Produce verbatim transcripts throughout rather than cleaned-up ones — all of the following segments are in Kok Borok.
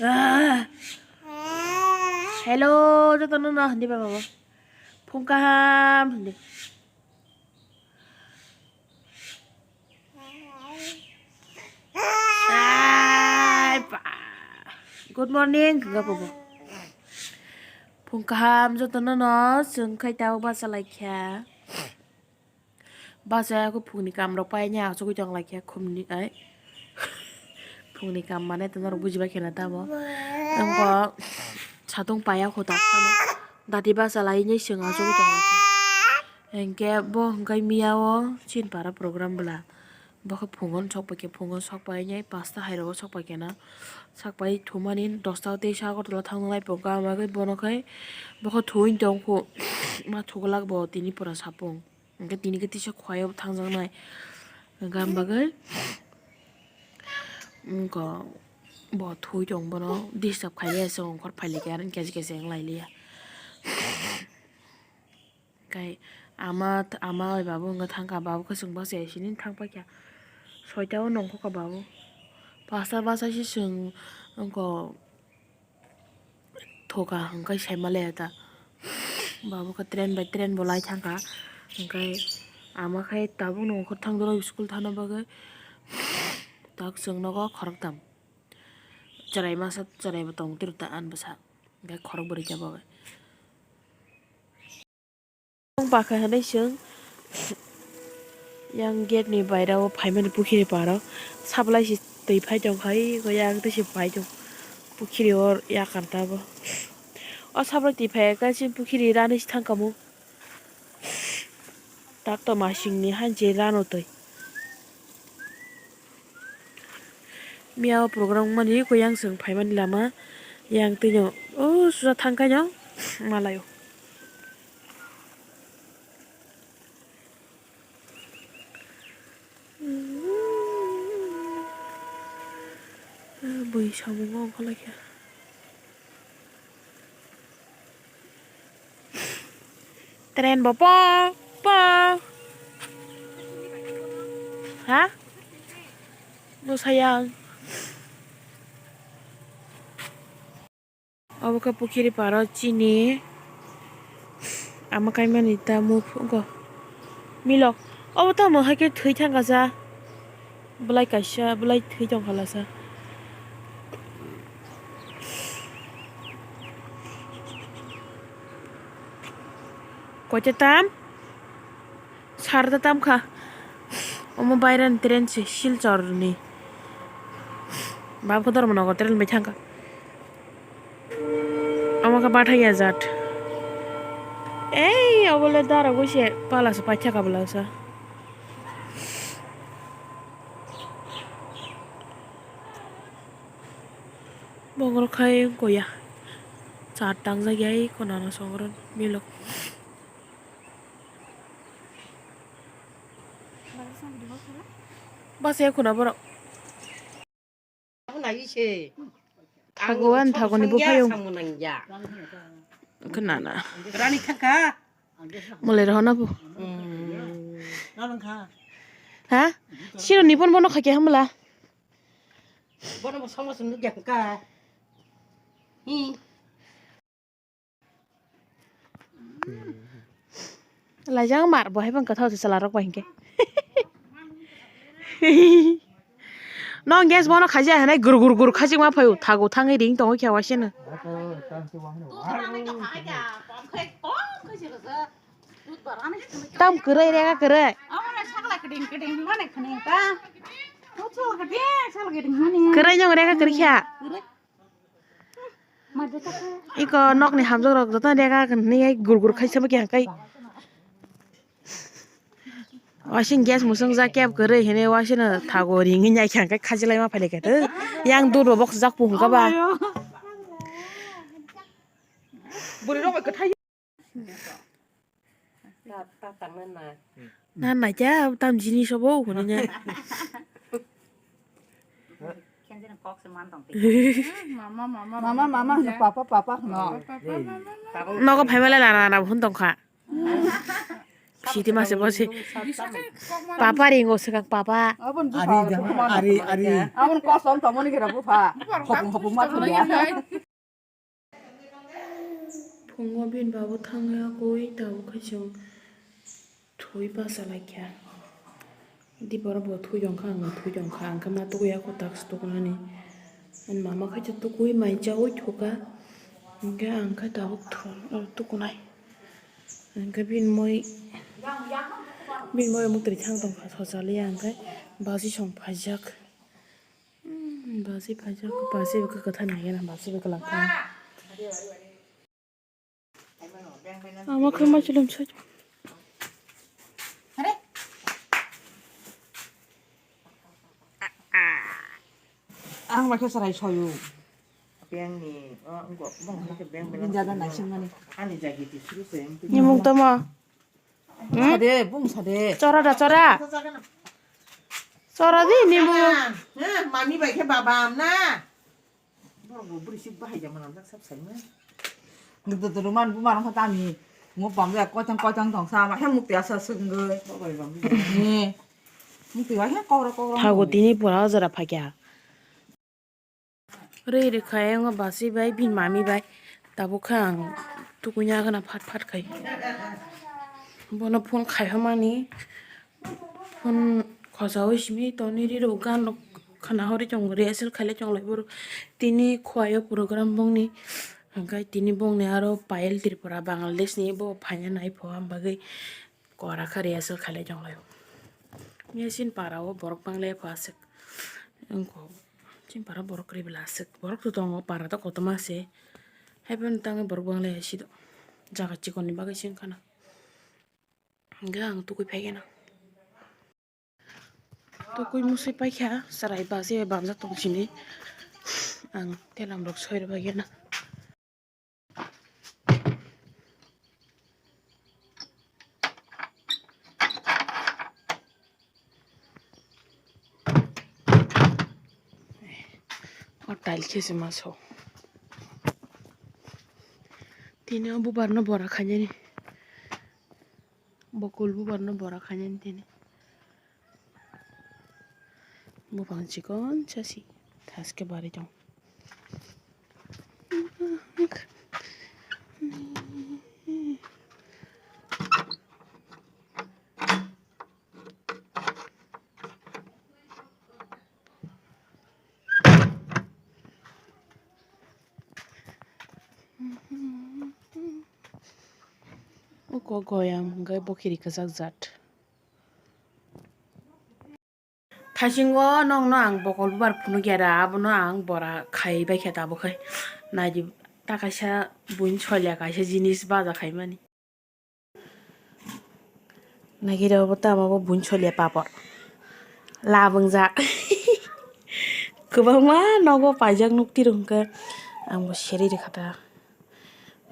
Ah. Hello, jotono no hindi ba babo. Phung kaham hindi. Ai, pa. Good morning, kha babo. Phung kaham jotono no, chwng khai tao basa lai kha. Bachai ako phungni kamrok paina achugwi tonglaikha khumni ai. Phungni kam mane to norok bujiba khena tamo. Wngkha satung paya kho tak phano. Dati bachalai hinwi chwng achugwi tonglaikha. Hinkhe bo hinkhe miyao chini para program bwla. Bo khe phungo sokpaikha, phungo sokpainai pasta hai rogo sokpaikha na. Sakpai thumani dosta tei sa Agartala thangnai bo gama khe bono khai bo khe thuwi tongkho. Ma thuglak bo tini pura sapung. Hwnkhe tini khe tisa khwlaiyo thangjaknai. Hwnkhe ang bagwi, wngkha bo thwi tong bono disturb khailiya, chwng ongkhor phailikya, aroni kesi kesi wng lailiya. Kai ama, ama bai babu wngkha thangkha, babu khe chwng baksa sini thangpaikha. Soita o nongkhorkha babu. Pasta bachai se chwng wngkha. Thoka hwnkhe saimale ta. Babu khe train bai train bo lai thangkha. Hwnkhe ama khe tabukno ongkhor thangdoro school thana bagwi. Tak chwng nogo khoroktham. Chwrai masa chwrai bo tong tiro ta ani bwsa. Hwnkhe khorok bwrwi khe bo. Bakha hinwi chwng yang gate ni baira o phaimani pukhiri paro sablai se twi phai tongkha, eko yang twi se phai tong pukhiri o yakar ta bo. O sablai twi phai khe chini pukhiri rani se thang kamo. Tak to masing ni han je rano twi. Miya o program wngmani kuyang chwng phaimani lama yang twino o susa thangkhaino malaio. Bui samungo ongkhorlaikha. Train bo pong pong. Ha? Bwsayang. Obo khe pukhiri paro chini ama kaimani ta move wngkha. Milok. Obo tamo hai khe thwi thangkha sa. Bwlai kaisa, bwlai thwi tongkha lasa. Koita tam? Sarta tam kha. Omo bairani train se Silchar ni. Bab khe Dharmanagar train bai thangkha. Omo khe Bathai Ajat. Ei, obole dara gwi se pala se paithaka bwlasa. Bongor khai wngkha ya. Char tangjak ya, ei khonano songro milok. Basa ya khuna borok. Thago an thago ni buphayo. Khna na. Rani thangkha. Mulai rohona bu. Ha? Siro nipon bono khake hamla. Bono bo sama sunu gya ka. Hi. Laijang mar bo hai bang kwthao se chwla rok bai hinkhe. No gas bono khaji hai nai gur gur gur khaji ma phaio thago thangwi ring tongo khe waisano. Tam kwrwi rega kwrwi. Kwrwi nyong rega kwrwi kha. Iko nokni hamjak rok joto rega kwrwi gur gur khaisa bo khe hangkai. Wasing gas musung jak kep kwrwi hwnwi wasing no thago ringwi nai khe hangkai khajilai ma phailai khe to. Yang dur bo bok jak pu hwnkha ba. Bwrwi rok bai kwthai. Na naikha tam jinis obo hwnwi. Mama, mama, mama, papa, papa, no. Nogo phaimale lana lana bo hwn tongkha. Chiti mase bosi. Papa ringo sekak papa. Abon Ari bupa, jang, bupa ari, masa ari. Abon kosong tomoni kira bupa. Hopung hopung masa ya. Phungo bin babu thangya koi tabo khe chwng thui basa laikha. Di borok bo thui jong kha, ang thui jong kha, ang khe ma tukui ya kotak se tukunani. Ani mama khe tukui mai chaui thuka. Hingke ang khe tabuk thu-, tukunai. Hingke bini moi, bini moi muk twi thang tong kha, sochaliya hingke baji song phaijak. Hmm, baji phaijak, baji bo khe kwthar nai gana, baji bo kwlak kha. Ama khe ma chwlwm sa. Ang ma khe chwrai soyo. Bengni, o, wngkok, bong hai khe beng bela. Jada naisingmani. Ani jagi ti suru se, ang tu. Nimung tamo? Hmm? Sade, bung sade. Chora da, chora. Chora di, nimung. Ha, mami bai khe baba amna. Borok bo bwrwi sik bahai jama nangjak sab saima. Nukdo toro man bu mano kha tami. Mo pamjak koitang koitang tong sa ma he mukti asa sungwi. Ni. Mukti wa he kokro kokro. Thago tini pura o jora phakya. Rwi rwkha yango basi bai bini mami bai. Tabuk kha ang tukuina gana phat phat khai. Bono phone khai hamani. Phone khojaui simi toni riro gan rok khana hori chong rehearsal khaile chong lai boro tini khwlai o program bongni hwnkhe tini bongni aro Payal Tripura Bangladesh ni bo phaina nai pho am bagwi kora kha rehearsal khaile chong lai. Mia sin para o borok bang le pho aswk wngkho sin para borok kwrwi bwla aswk borok to tongo para to kotorma se haiphano tangwi borok bang le sido jaga chikon ni bagwi se wngkha na. Hingke ang tukui paikhe na. Tukui musui paikha, chwrai basi bai bamjak tong sini. Ang telam rok soi rw baikhe na. O tail khe se ma so. Tini o bubar no bora khainani. Bokol bubar no bora khainani tini. Bupang chikon sa si thaske bari tong. Uko goyam hwnkhe bo khiri kwchak jat. Thaisingo nokno ang bokol bubar phunukya da, abono ang bora khai baikha tabuk khai. Naidi ta kaisa buini soilya kaisa jinis baja khaimani. Nagirok bo tamo bo buini solia papor. Labwngjak. Kwbangma nogo paijak nukti rw hwnkhe ang bo seri rwkha ta.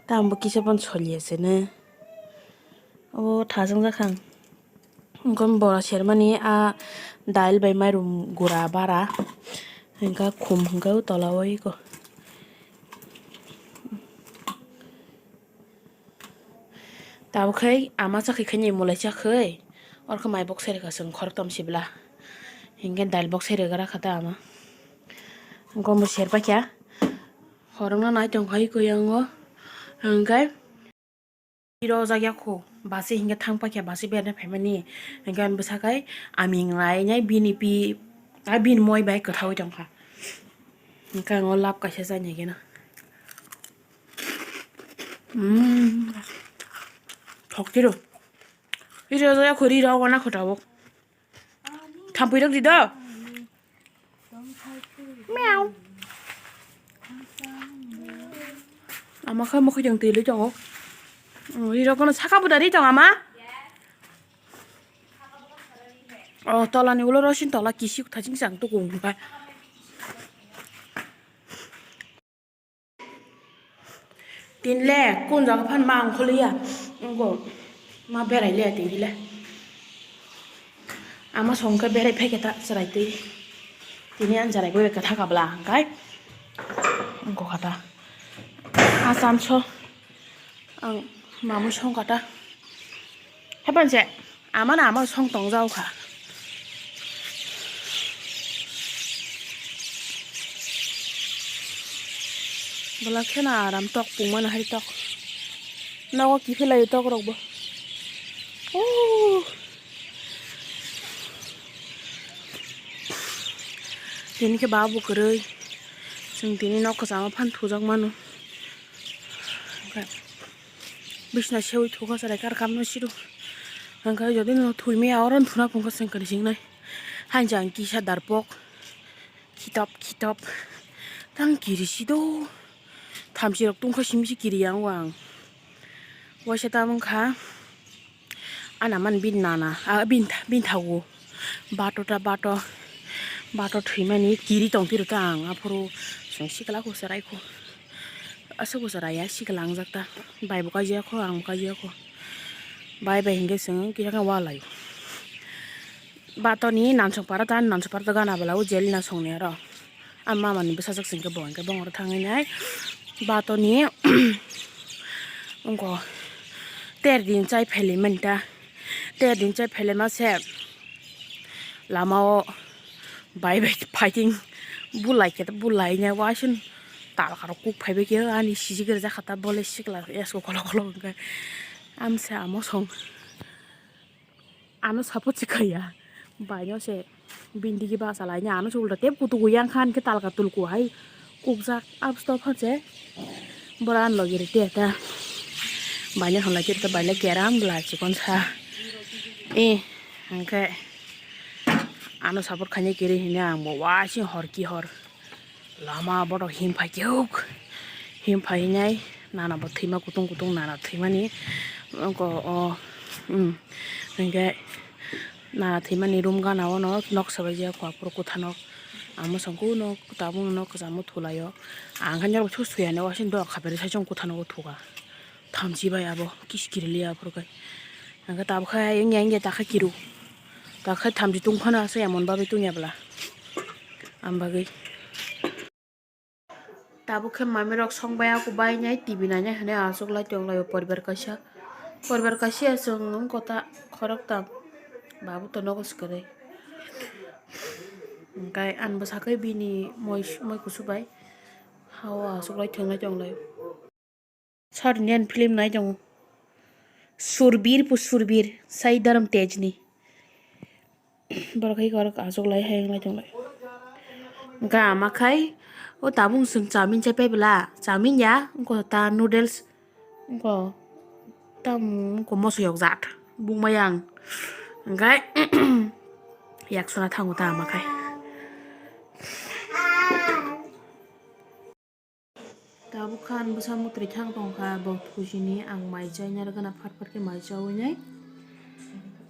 Tamo bo kisa phano solia se ne. O thajwng jak ang. Hwnkhe bora sermani a dail bai mairum gura bara. Hwnkhe khum hwnkhe o tola o eko. Tabuk khai ama chakhwi khaini mulai chakhwi, orkhe mai bok sai rwkha chwng khoroktom sibla. Hinkhe dail bok sai rwkha kha ta ama. Gombo ser paikha. Horokno nai tong khai kuyang o. Hinkhe rojak ya kho. Basi hinkhe thang paikha basi berne phaimani. Hinkhe ani bwsakai aming lai nai bini pi, a bini moi bai kwthaui tongkha. Hinkhe ang o lab kaisa chai nai gena. Mm. Thok tiro. Iri ojo ya khori rok wana khota bo. Thampui rok di do. Meow. Ama kha mokhe jong twi lwi tongo. Mm, ri rok no saka buda ri tong ama. O tola ni ulo rosin tola kisik thajing sang tukung bai. Tin le kun jaga phan ma ongkhorliya. Wngkho ma berai le tini le. Ama song khe berai phai khe ta chwrai twi. Tini ang chwrai bai khe thaka bwla hwnkhe. Wngkho kha ta. A cham so ang mamui song kha ta. Hepan se, ama na ama song tong jao kha. Bwla kheno aram tok pungmani hai tok. Nogo kiphilai tok rok bo. Oh. Tini khe ba bo kwrwi. Chwng tini nok kwchama phan thujak mano. Bisna sewi thukha chwrai kar kamno siro. Hwnkhe jodi no thwimaya oro thuna phungkha chwng kwrwi singnai. Hain jang kisa darpok. Khitop khitop. Tang kiri sido. Thamchi rok tungkha simi se kiri yang wang. Waisa ta wngkha. Ana man bin nana, a bin, bin thago. Bato ta bato. Bato thwimani kiri tong phiro ta ang aphuru chwng sikla kusa raikho. Aswk kusa raya sikla wngjak ta. Bai bo kaijak kho, ang bo kaijak kho. Bai bai hinkhe chwng kisa khe walaio. Batoni nansok para ta, nansok para ta gana bwla o jelina songni aro. Ang mamani bwsajwk singkhe bo hinkhe bongoro thangwi nai. Batoni wngkho ter din chai phailai mani ta. Ter din chai phailai ma se lama o bai bai fighting bulai khe bulai nai waising tal karo kuk phaibai khe ani sijik rijak kha ta bole sikla esko kolok kolok hwnkhe. Amsa amo song. Ano support se khaya. Baino se bindigi basa laina ano se ulta tep kutugu yang khan khe talka tulku hai kukjak abs to phanse. Bora an logi rite ta. Baino hwnlai khe ta baile keram bla chikon sa. Eh, hwnkhe ano support khaina kiri hini ang bo wa si hor ki hor. Lama bohrok him phai khe huk, him phai hinai nana bo thwima kutung kutung nana thwimani. Oko o, um, hinkhe nana thwimani room gana o no nok sabaijak kok phuru kwthanok. Amo songkhe uno tabukno nok kwchamo thulaio. Ang khe norok su suyani wasing dok khaphirwi saichung kwthanogo thuka. Thamchi bai abo kis kirili aphuru kai. Hwnkhe tabukhe wngya wngya takhe kiru. Takhe thamchi tungphano aswk emon bagwi tungya bwla. Am bagwi. Tabukhe mamirok song bai aku bai nai T V nainai hwnwi achuklai tonglaio poribar kaisa. Poribar kaisa ya chwng wngkha ta khoroktham. Babu to nogo swkagwi. Hwnkhe ani bwsakhe bini moi moi kusu bai hao achuklai thwnglai tonglaio. South Indian film nai tongo. Surbir pu Surbir, Sai Dharam Tej ni. Borok hai korok achuk lai hai wng lai tong lai. Hwnkhe ama khai o tabuk chwng chowmin chai pai bwla, chowmin ya, wngkha ta noodles, wngkha ta wngkha moso yok jat, bukmaya ang. Hwnkhe yak sona thango ta ama khai. Tabuk kha ang bwsa mwtwrwi thang tong kha, bo khujini ang mai chai narwkna phat phat khe mai chaui nai.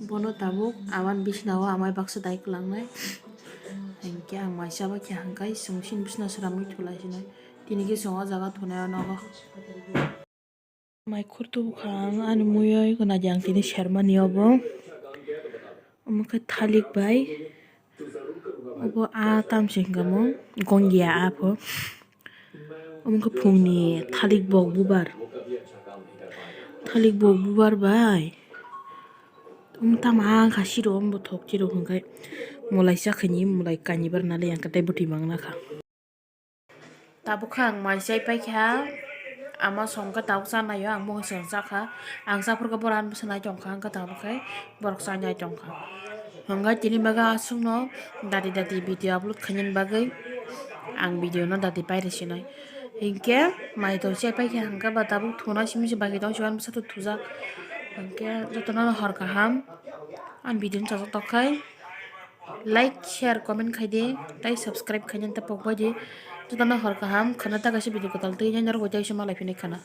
Bono tabuk aman bisna o amai baksa dai kwlangnai. Hinkhe ang mai chaba khe hangkai chwng sini bisna sramwi thulai sinai. Tini khe chwng o jaga thunai o nogo. Mai khurtu bwkha ang ani mui oi gana di ang tini sermani obo. Omo khe thalik bai. Obo a tamsi hwnkhe omo gongiya a pho. Omo khe phungni thalik bok bubar. Thalik bok bubar bai. Omo tamo a wngkha siro omo bothok siro hwnkhe mwlai chakhwini mwlai kanibar nali ang khe tei bwtwi mangna kha. Tabuk khe ang mai chai paikha, ama songkhe tabuk chanaio, ang mungsa chakha, ang chaphurkhe bohrok ani bwsa nai tongkha, hwnkhe tabuk khe borok chai nai tongkha. Hwnkhe tini bagwi aswkno dati dati video upload khainani bagwi ang video no dati pairwi sinai. Hinkhe mai tong chai paikha, hwnkhe ba tabuk thuna simi se bagwi tong, ani bwsa thujak. Hinkhe jotono hor kaham ani video no chajak tokkhai. Like, share, comment khai di, tei subscribe khaina ta pok bai di. Jotono hor kaham, khwna ta kaisa video kwtal twi nai norok bai tei se malai phini khwna.